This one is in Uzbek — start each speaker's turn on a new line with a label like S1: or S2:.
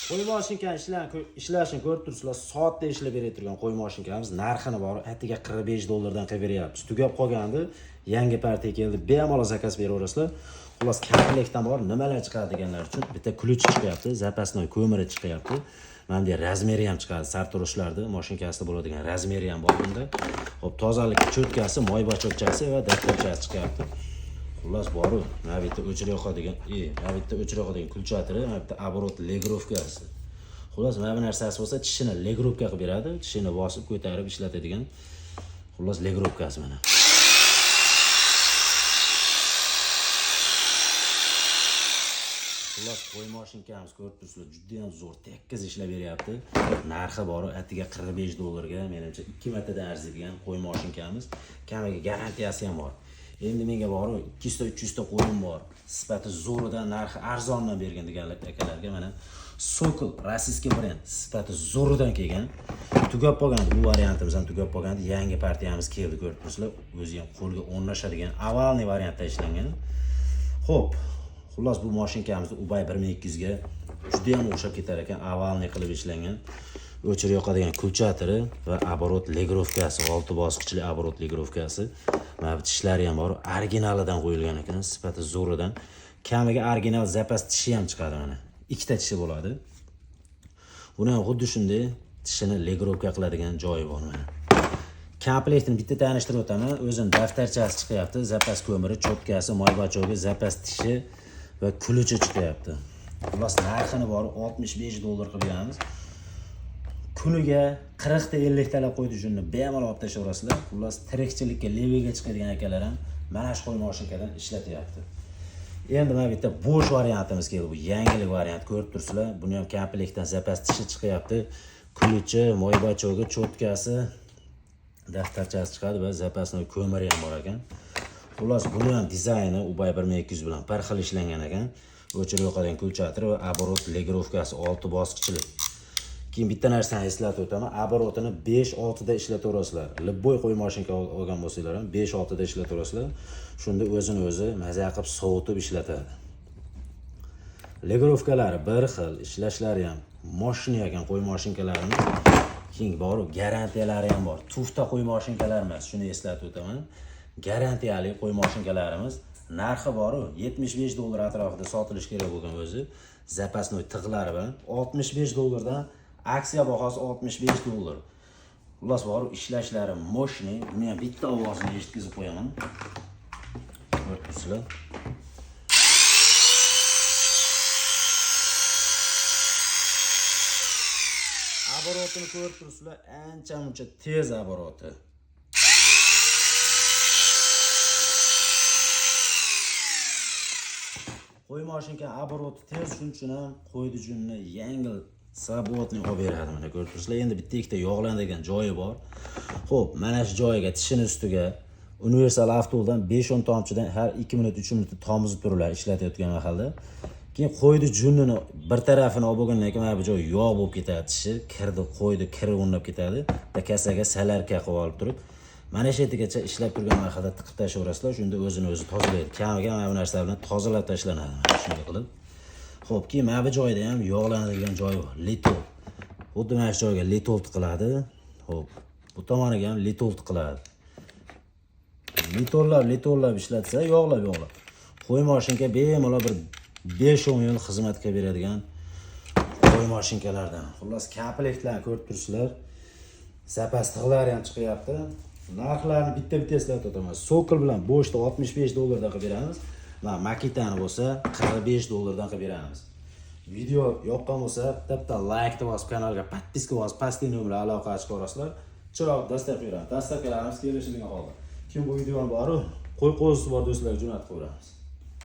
S1: Qo'y mashinkani ishlashini ko'rib turibsizlar, soatda ishlab berib turgan qo'y mashinkamiz narxini bor, atiga 45 dollardan qilib beryapmiz. Tugab qolgandi, yangi partiya keldi, bemalol zakaz beraverasizlar. Xullas, komplektdan bor, nimalar chiqadi deganlar uchun bitta ключ chiqyapti, запасной ko'miri chiqyapti. Mana bunday razmeri ham chiqadi, sartaroshlarda mashinkasida bo'ladigan razmeri ham bor bunda. Xo'p, tozalik cho'tkasi, moy bachokchasi va daftarchasi chiqyapti. Xullas boru, mana bu yerda o'chirib yoqadigan, mana bu yerda o'chirib yoqadigan kulchatiri, mana bu yerda оборот legrovkasi. Xullas, mana bu narsasi bo'lsa tishini legrovka qilib beradi, tishini bosib ko'tarib ishlatadigan. Xullas, legrovkasi mana. Xullas, qo'y mashinkamiz ko'rib turibsizlar, juda ham zo'r, tekis ishlab beryapti. Narxi bor, atiga 45 dollarga, menimcha 2 martadan arziydigan qo'y mashinkamiz. Kamiga garantiyasi ham bor. Endi menga bor, 200 ta 300 ta qo'yim bor. Sifati zo'ridan, narxi arzondan bergan deganlar akalarga mana Sokol rossiyskiy brend, sifati zo'ridan kelgan. Tugab qolgandi bu variantimiz ham tugab qolgandi. Yangi partiyamiz keldi, ko'rib turibsizlar. O'zi ham qo'lga o'rnashadigan ovalniy variantda ishlangan. Xo'p, xullas bu mashinkamizni Ubay 1200 ga juda ham o'xshab ketar ekan, ovalniy qilib ishlangan. O'chirib yoqadigan kulchatiri va оборот legrovkasi, 6 bosqichli оборот legrovkasi. Mana bu tishlari ham bor, originalidan qo'yilgan ekan, sifati zo'ridan. Kamiga original zapas tishi ham chiqadi mana. Ikkita tishi bo'ladi. Buni ham xuddi shunday tishini legrovka qiladigan joyi bor mana. Komplektini bitta tanishtirib o'taman. O'zini daftarchasi chiqyapti, zapas ko'miri, cho'tkasi, moy bachogi, zapas tishi va kulichi chiqyapti. Xullas, narxini bor 65 dollar qilib beramiz. Kuniga 40 ta 50 talab qo'ydi shuni bemalol olib tashlayverasizlar. Xullas, tirikchilikka, leviga chiqadigan akalar ham mana shu qo'y mashinkadan ishlatyapti. Endi mana bitta bo'sh variantimiz keldi. Bu yangilik variant ko'rib turibsizlar. Buni ham komplektdan zapas tishi chiqyapti. Kulichi, moy bachogi, cho'tkasi, daftarchasi chiqadi va запасной ko'miri ham bor ekan. Xullas, buni ham dizayni Ubay 1200 bilan bir xil ishlangan ekan. O'chirib yoqadigan kulchatri va оборот legrovkasi 6 bosqichli. Keyin bitta narsani eslatib o'taman, оборотini 5-6 da ishlataverasizlar. Любой qo'y mashinka olgan bo'lsanglar ham 5-6 da ishlataverasizlar. Shunda o'zini o'zi maza qilib sovutib ishlatadi. Legrovkalari bir xil, ishlashlari ham moshina ekan qo'y mashinkalarimiz. Keyin borib garantiyalari ham bor. Tufta qo'y mashinkalar emas, shuni eslatib o'taman. Garantiyali qo'y mashinkalarimiz narxi boru 75 dollar atrofida sotilishi kerak bo'lgan o'zi. Запасной tig'lari bilan 65 dollardan, aksiya bahosi 65 dollar. Xullas, borib ishlashlari мощный. Buni ham bitta ovozini eshitkazib qo'yaman. Ko'rib turibsizlar. Оборотini ko'rib turibsizlar, ancha muncha tez обороти. Qo'y mashinka обороти tez, shuning uchun ham qo'ydi junni yengil свободный olib beradi. Mana ko'rib turibsizlar, endi bitta ikkita yog'lanadigan joyi bor. Xo'p, mana shu joyiga tishini ustiga universal avtoldan 5-10 tomchidan har 2 minut 3 minut tomizib turiladi ishlatayotgan mahalda. Keyin qo'ydi junnini bir tarafini olib bo'lgandan keyin mana bu joy yog' bo'lib ketadi, tishi kirdi, qo'ydi kiri o'rnab ketadi. Bitta kasaga salarka qilib olib turib, mana shu yergacha ishlab turgan mahalda tiqib tashlayverasizlar, shunda o'zini o'zi tozalaydi. Kamiga mana bu narsalar bilan tozalab tashlanadi mana shunday qilib. Xo'p, keyin mana bu joyda ham yog'lanadigan joyi bor, litol. Xuddi mana shu joyga litol tiqiladi. Xo'p, bu tomoniga ham litol tiqiladi. Litollab, litollab ishlatsa, yog'lab, yog'lab. Qo'y mashinka bemalol bir 5-10 yil xizmat qilib beradigan qo'y mashinkalardan. Xullas, komplektlarni ko'rib turibsizlar. Zapas tig'lari ham chiqyapti. Narxlarni bitta-bitta eslatib o'taman. Sokol bilan bo'shni 65 dollardan qilib beramiz. Mana Makitani bo'lsa 45 dollardan qilib beramiz. Video yoqqan bo'lsa, bitta like bosib, kanalga podpiska bosib, pastdagi nomerga aloqa chiqarasizlar. Chiroq dastak beramiz. Dastaklarimiz kelishilgan holda. Kim bu videoni boru, qo'y qo'zisi bor do'stlarga jo'natib qo'yamiz.